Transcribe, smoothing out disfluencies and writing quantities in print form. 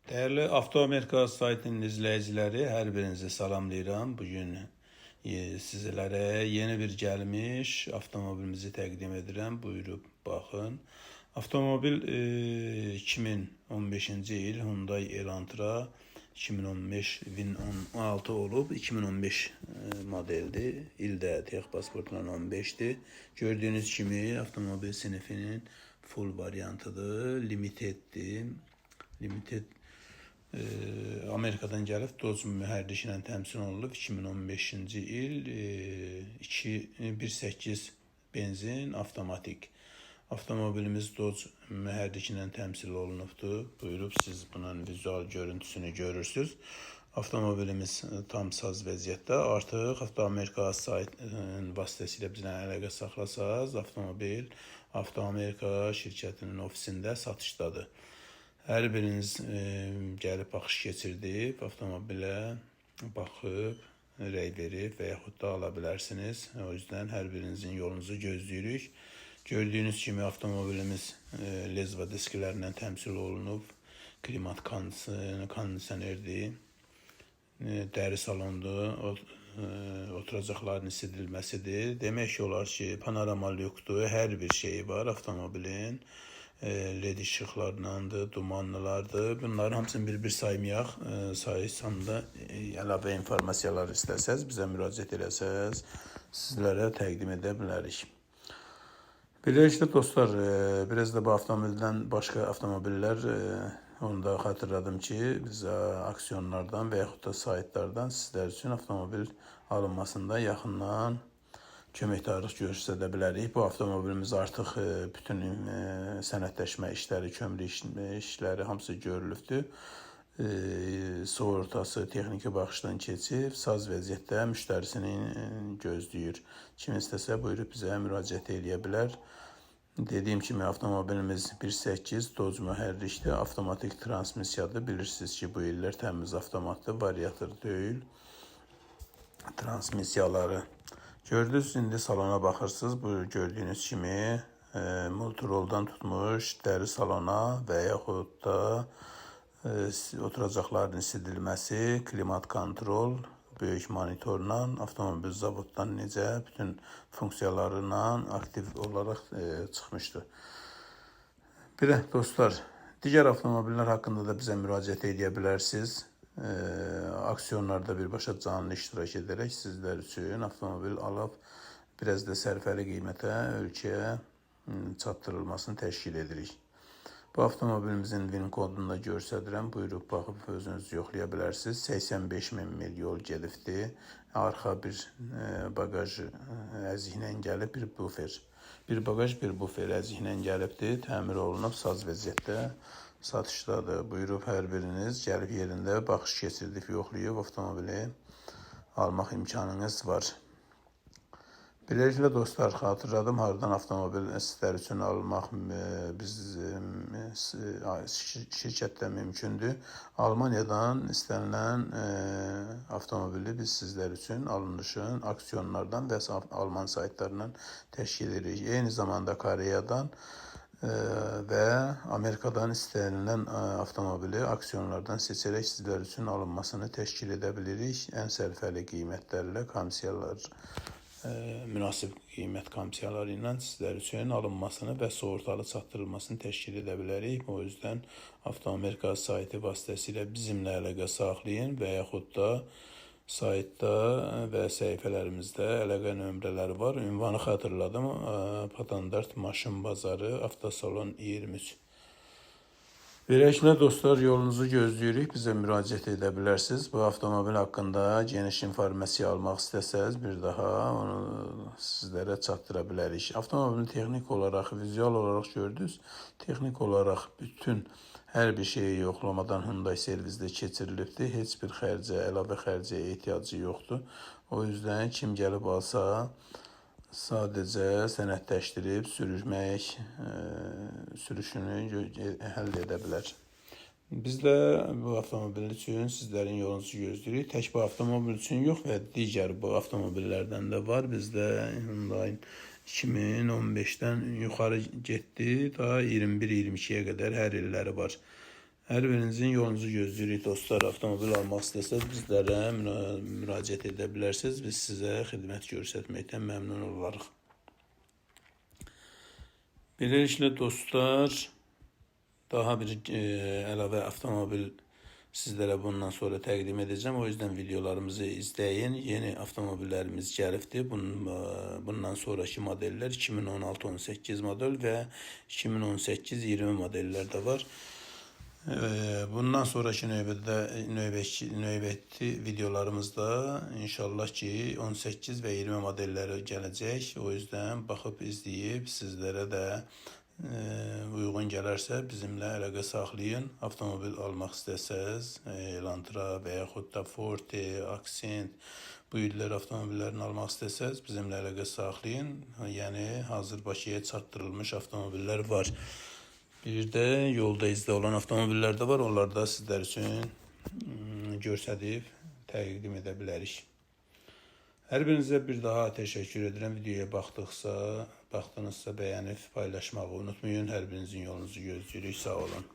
Dəyərli Avto Amerika saytının izləyiciləri, hər birinizi salamlayıram. Bugün sizlərə yeni bir gəlmiş avtomobilimizi təqdim edirəm. Buyurub baxın. Avtomobil 2015-ci il Hyundai Elantra 2015 VIN 16 olub, 2015 modeldir. İldə tex pasportla 15-dir. Gördüyünüz kimi avtomobil sinifinin full variantıdır, limiteddir. Limited Amerikadan gəlib Dodge mühərriki ilə təmsil olunub 2015-ci il 2 1.8 benzin avtomatik. Avtomobilimiz Dodge mühərriki ilə təmsil olunubdur. Buyurub siz bunun vizual görüntüsünü görürsüz. Avtomobilimiz tam saz vəziyyətdə. Artıq Avto Amerika sayt vasitəsilə bizlə əlaqə saxlasaz, avtomobil Avto Amerika şirkətinin ofisində satışdadır. Hər biriniz gəlib baxış keçirdib, avtomobilə baxıb, rəy verib və yaxud da ala bilərsiniz. O yüzden hər birinizin yolunuzu gözləyirik. Gördüyünüz kimi avtomobilimiz lezva disklərlə təmsil olunub. Klimat kondisionerdir. Dəri salondur. Oturacaqların isidilməsidir. Demək olar ki, panorama lyukdur. Hər bir şeyi var avtomobilin. LED işıqlarlandır, dumanlılardır. Bunların hamısını bir-bir saymayaq. Saysam da əlavə informasiyalar istəsəz, bizə müraciət eləsəz, sizlərə təqdim edə bilərik. Beləliklə dostlar, biraz da bu avtomobildən başqa avtomobillər, onu da xatırladım ki, biz auksionlardan və yaxud da saytlardan sizlər üçün avtomobil alınmasında yaxından köməkdarlıq göstərə bilərik. Bu avtomobilimiz artıq bütün sənədləşmə işləri, kömürlük işləri hamısı görülübdür. Sığortası texniki baxışdan keçib, saz vəziyyətdə müştərisini gözləyir. Kim istəsə buyurub bizə müraciət eləyə bilər. Dediyim kimi avtomobilimiz 1.8 Dodge mühərrikdir, avtomatik transmissiyadır. Bilirsiniz ki, bu illər təmiz avtomatdır, variator deyil. Transmissiyaları. Gördünüz, indi salona baxırsınız. Bu gördüyünüz kimi multiroldan tutmuş dəri salona və yaxud da oturacaqların isidilməsi, klimat kontrol, böyük monitorla avtomobil zavoddan necə bütün funksiyalarıyla aktiv olaraq çıxmışdır. Belə dostlar, digər avtomobillər haqqında da bizə müraciət edə bilərsiniz. Auksionlarda birbaşa canlı iştirak edərək sizlər üçün avtomobil alıb biraz da sərfəli qiymətə ölkəyə çatdırılmasını təşkil edirik. Bu avtomobilimizin VIN kodunu da göstərirəm. Buyurub baxıb özünüz yoxlaya bilərsiniz. 85 min mil yol gedibdir. Arxa bir baqaj əziklə gəlib, bir bufer. Bir baqaj, bir bufer əziklə gəlibdir. Təmir olunub, saz vəziyyətdə satışdadır. Buyurub hər biriniz gəlib yerində baxış keçirdib, yoxlayıb avtomobili almaq imkanınız var. Beləliklə dostlar, xatırladım hardan avtomobil sizlər üçün almaq biz şirkətdə mümkündür. Almaniyadan istənilən avtomobili biz sizlər üçün alınışın auksionlardan və Alman saytlarından təşkil edirik. Eyni zamanda Koreyadan və Amerikadan istənilən avtomobili auksionlardan seçərək sizlər üçün alınmasını təşkil edə bilirik. Ən sərfəli qiymətlərlə, komissiyalar münasib qiymət komissiyaları ilə sizlər üçün alınmasını və sığortalı çatdırılmasını təşkil edə bilərik. O yüzden Avto Amerika saytı vasitəsilə bizimlə əlaqə saxlayın və yaxud da saytda və səhifələrimizdə əlaqə nömrələri var. Ünvanı xatırladım. Patandart Maşın Bazarı, Avtosalon 23. Beləliklə dostlar, yolunuzu gözləyirik. Bizə müraciət edə bilərsiniz. Bu avtomobil haqqında geniş informasiya almaq istəsəz, bir daha onu sizlərə çatdıra bilərik. Avtomobilin texnik olaraq, vizual olaraq gördünüz. Texnik olaraq bütün hər bir şeyi yoxlamadan Hyundai servisdə keçirilibdir. Heç bir xərcə, əlavə xərcə ehtiyacı yoxdur. O yüzden kim gəlib alsa, sadəcə sənədləşdirib sürüşmək, sürüşünü həll edə bilər. Biz də bu avtomobil üçün sizlərin yolunuzu gözləyirik. Tək bu avtomobil üçün yox və digər bu avtomobillərdən də var. Bizdə Hyundai 2015-dən yuxarı getdi, daha 21-22-yə qədər hər illəri var. Hər birinizin yolunuzu gözləyirik dostlar. Avtomobil almaq istəsəz bizlərə müraciət edə bilərsiniz. Biz sizə xidmət göstərməkdən məmnun olarıq. Beləliklə dostlar, daha bir əlavə avtomobil sizlərə bundan sonra təqdim edəcəm. O yüzden videolarımızı izləyin. Yeni avtomobillərimiz gəlibdir. Bundan sonraki modellər 2016-18 model və 2018-20 modellər də var. Bundan sonraki növbəti videolarımızda inşallah ki 18 və 20 modelləri gələcək. O yüzden baxıb izləyib sizlərə də uyğun gələrsə bizimlə əlaqə saxlayın. Avtomobil almaq istəsəz, Elantra və yaxud da Forte, Accent bu illər avtomobillərini almaq istəsəz bizimlə əlaqə saxlayın. Yəni hazır Bakıya çatdırılmış avtomobillər var. Bir də yolda izdə olan avtomobillər də var. Onları da sizlər üçün göstərib təqdim edə bilərik. Hər birinizə bir daha təşəkkür edirəm. Videoya baxdınızsa bəyənib paylaşmağı unutmayın. Hər birinizin yolunuzu gözləyirik. Sağ olun.